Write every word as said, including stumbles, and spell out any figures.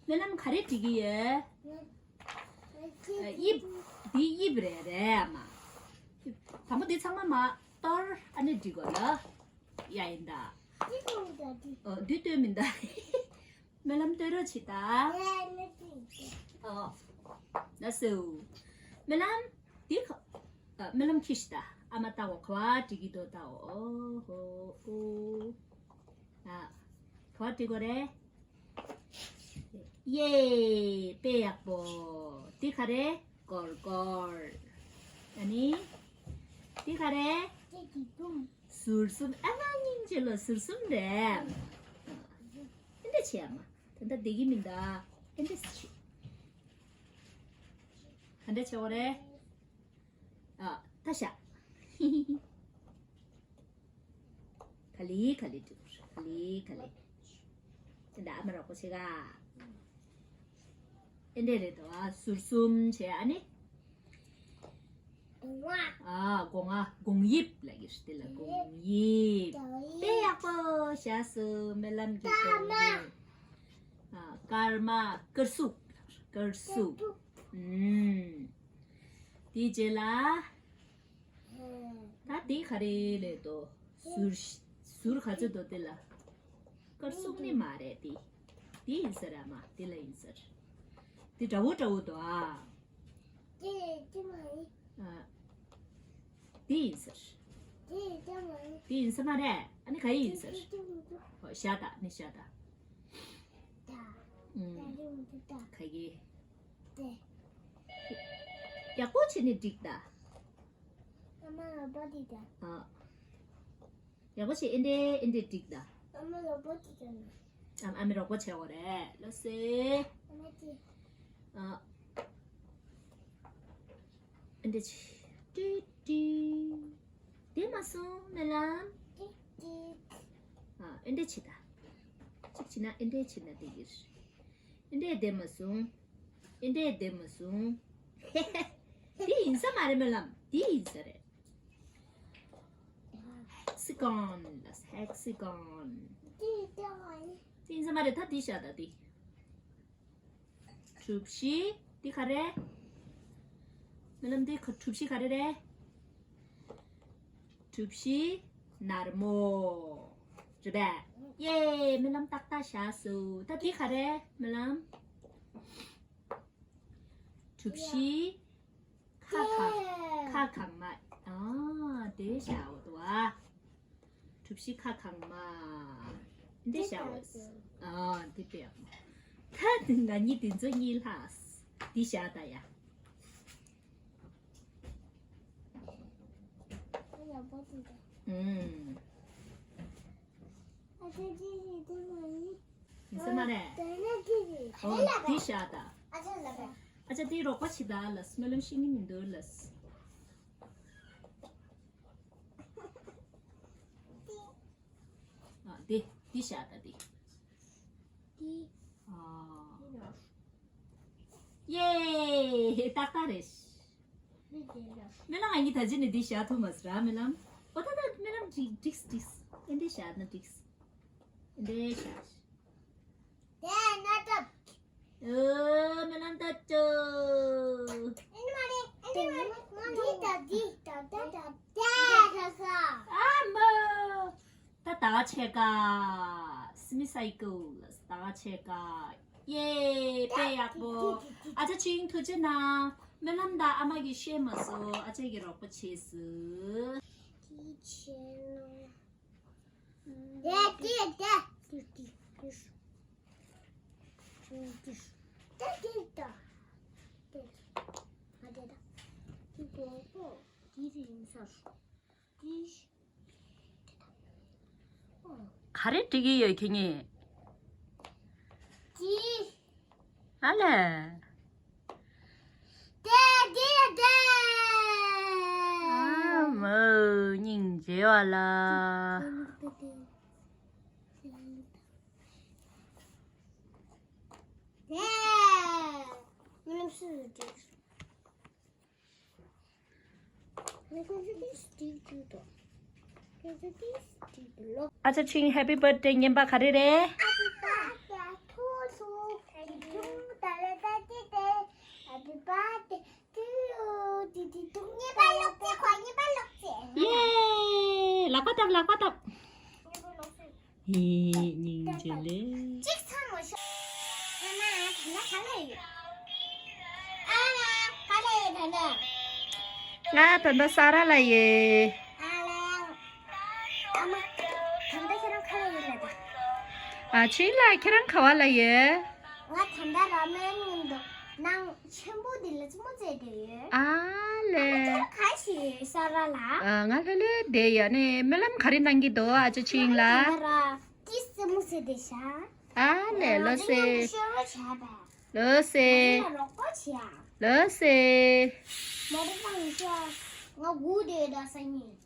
སྨོན་ལམ་ག་རེ་འབྲི་གི་ཡོད། ཨ། དབྱིབས། འདི་དབྱིབས་རེད་རེད་ཨ་མ། དང་པོ་འདི་ཚང་མ་མ་གཏོར་ཨ་ནི་འབྲི་དགོས་ལ། ཡ་ཡིན་ད། ཨོ་འདི་ལྟོས་མིན་ད། སྨོན་ལམ་ལྟོས་རོགས་བྱེད་ད། ཨོ། ལ་སེའུ། སྨོན་ལམ་འདི་ཁ། ཨ། སྨོན་ལམ་ཁྱི་ཤི་ད། ཨ་མ་ལྟ་འོ་ག་བ་འབྲི་གི་འདུག་ལྟ་འོ། ཨོ་ཧོ་ཨོ། ཨ། ག་བ་འབྲི་དགོས་རེད། ཡེ། དཔེ་ཡག་པོ། འདི་ག་རེ། ཀོར་ཀོར། ཨ་ནི། འདི་ག་རེ། ཟུར་གསུམ། ཨ་མ་སྙིང་རྗེ་ལ་ཟུར་གསུམ་རེད། ཨེ་འདྲ་བྱེད་ཨ་མ། ད་ལྟ་བསྡད་ཀྱི་མིན་ད། ཨེ་འདྲ་བྱེད། ག་འདྲ་བྱེད་འོ་རེད། ཨ། ད་ཤ། ག་ལེ་ག་ལེ་འགྲིག་ག་ལེ་ག་ལེ། དེ་འདྲ་ཨ་མ་རོགས་པོ་བྱེད་ག། ཨེ་འདྲས་རེད་དོ། ཨ། ཟུར་གསུམ་བྱས་ཨ་ནི། ཨ། སྒོ་ང་། སྒོང་དབྱིབས་ལ་གིར་དེ་ལ་སྒོང་དབྱིབས། དཔེ་ཡག་པོ་བཞག་སོང་། སྨོན་ལམ་གྱི་སྒོང་དབྱིབས། ཨ། སྐར་མ། སྐར་གཟུགས། སྐར་གཟུགས། ཨུམ། དེའི་རྗེས་ལ། ད་དེ་ག་རེ་ལས་དོ། ཟུར། ཟུར་ག་ཚོད་དོ་དེ་ལ། སྐར་གཟུགས་ནི་མ་རེད་དེ། དེ་ཡིན་ས་ར་མ། དེ་ལ་ཡིན་ས་ར། དེ་འདྲ་བོ་འདྲ་བོ་དོ་ཨ། དེ་དེ་མ་རེད། ཨ། དེ་ཡིན་ས་ར། དེ་དེ་མ་རེད། དེ་ཡིན་ས་མ་རེད། ཨ་ནི་ག་ཡིན་ས་ར། དེ་དེ་མ་རེད། ཨོ་ཤ་ད་ནི་ཤ་ད། ད། ཨུམ། ད་རེད་མ་རེད་ད། ག་གི། དེ། ཡག་པོ་བྱས་ནས་འགྲིག་ད། ཨ་མ་ལ་པ་དེ་ད། ཨ། ཡག་པོ་བྱས། ཨེ་འདྲས་ཨེ་འདྲས་འགྲིག་ད། ཨ་མ་ལ་པ་དེ་ད་ན། ཨ། ཨ་མའི་རོགས་པ་བྱེད་འོ་རེད། ལོ་སེ། ཨ་མ་དེ། ཨ། ཨེ་འདྲས་བྱས། ཏི་ཏི། དེ་མ་སོང་སྨོན་ལམ། ཏི་ཏི། ཨ། ཨེ་འདྲས་བྱེད་ད། གཅིག་བྱེད་ན་ཨེ་འདྲས་བྱེད་ན་དེ་གིར། ཨེ་འདྲས་དེ་མ་སོང་། ཨེ་འདྲས་དེ་མ་སོང་། དེ་ཡིན་ས་མ་རེད་སྨོན་ལམ། དེ་ཡིན་ས་རེད། ཧེག་སི་གོན་ལ། ཧེག་སི་གོན། དེ་ཡིན་ས་མ་རེད། ད་དེ་བཞག་ད་དེ། གྲུ་བཞི། འདི་ག་རེ། སྨོན་ལམ་འདི་ག། གྲུ་བཞི་ག་རེ་རེད། གྲུ་བཞི་ནར་མོ། རེད་པས། ཡེ། སྨོན་ལམ་ཏག་ཏག་བཞག་སོང་། ད་འདི་ག་རེ་སྨོན་ལམ། གྲུ་བཞི་ཁ་གང་། ཁ་གང་མ། ཨ། དེ་བཞག་འོ་དོ་ཨ། གྲུ་བཞི་ཁ་གང་མ། འདི་བཞག་འོ། ཨ། འདི་དཔེ་ཡག་མ། ད་ང་གཉིས་འདི་ཚོ་གཉིས་ལྷག་འདི་བཞག་ད་ཡ། ཨུམ། ཡིན་ས་མ་རེད། ཨོ། འདི་བཞག་ད། ཨ་ཅག་འདི་རོགས་པ་བྱེད་ད་ལ། སྨོན་ལམ་ཤེས་ནི་མི་འདུག་ལ། ཨ། འདི་འདི་བཞག་ད་འདི། འདི། ཨ། ཡེ། ཏག་ཏག་རེད། སྨོན་ལམ་ང་གཉིས་ད་ཅི་ནས་འདི་བཞག་ཐུབ་མ་སོང་ར་སྨོན་ལམ། ཨོ་ད་ད་སྨོན་ལམ་འགྲིག་འགྲིག་འགྲིག་ཨེ་འདི་བཞག་ན་འགྲིག་ཨེ་འདི་བཞག་དེ་ན་ད། ཨོ་སྨོན་ལམ་ད་ཅོ། ཨེ་འདི་མ་རེད། ཨེ་འདི་མ་རེད། འདི་ད་འདི་ད་ད་ད་ད་ད་ད། ཨ་མ། ད་ད་ག་ཆེ་ག་སི་མི་སའི་ཀལ་ལ་ད་ག་ཆེ་ག་ཡེ། དཔེ་ཡག་པོ། ཨ་ཅག་ཆིང་ཐུགས་རྗེ་གནང་། སྨོན་ལམ་ད་ཨ་མ་གིས་ཤེས་མ་སོང་། ཨ་ཅག་གིས་རོགས་པ་བྱས་སོང་། དེ་ཆེ་ལོ། དེ་དེ་དེ་དེ་དེ་དེ་དེ་དེ་དེ་ད་དེ་ད་དེ་ད་དེ་གོ་གོ་དེ་དེ་ཡིན་ས་རུ། ག་རེ་འབྲི་གི་ཡོད་ཁྱེད་གཉིས། ཨ་ལས། ཨ་མ་སྙིང་རྗེ་བ་ལ། ཨ་ཅག་ཆིང་ཧེ་པི་བར་ཐི་ཌེ་བརྙན་པ་ག་རེ་རེད། ཧེ་པི་བར་ཐི་ཌེ་ཐུ་ཡུ། ལག་པ་བཏབ། ཧི། སྙིང་རྗེ་ལེ། གཅིག་ཚང་མ་ཤོག་ཨ་མ་ད་ལྟ་ག་ལ་ཡོད། ཨ་མ་ག་ལ་ཡོད་ད་ལྟ། ང་ད་ལྟ་ས་ར་ལ་ཡོད། ཨ་ལས། ཨ་མ། ད་ལྟ་ཁྱེད་རང་ག་ལ་ཡོད་ལ་ད། ཨ་ཆིང་ལ་ཁྱེད་རང་ག་བ་ལ་ཡོད། ང་ད་ལྟ་ར་མེན་ཡིན་འདུག་ནང་ཆེན་པོ་འདི་ལ་ཙི་མོ་བཙལ་བསྡད་ཡོད། ཨ་ལས། ཁྱེད་རང་ག་ཞིག་ཡོད་ས་ར་ལ། ཨ་ང་ལྷོད་ལྷོད་བསྡད་ཡོད། ཨ་ནི་སྨོན་ལམ་ག་རེ་གནང་གི་འདུག་ཨ་ཅོ་ཆིང་ལ། ང་ད་ལྟ་ར་ཏི་སི་མོ་ཟེར་བསྡད་ཤག་ཨ་ལས་ལོ་སེ། ཤོད་རོགས་བྱས་པས། ལོ་སེ། ང་ལ་རོགས་པ་བྱས་ཨ། ལོ་སེ། མ་རེད་པ་ཡིན་ཤག་ང་སྒུག་བསྡད་ཡོད་ད་སང་ཉིན།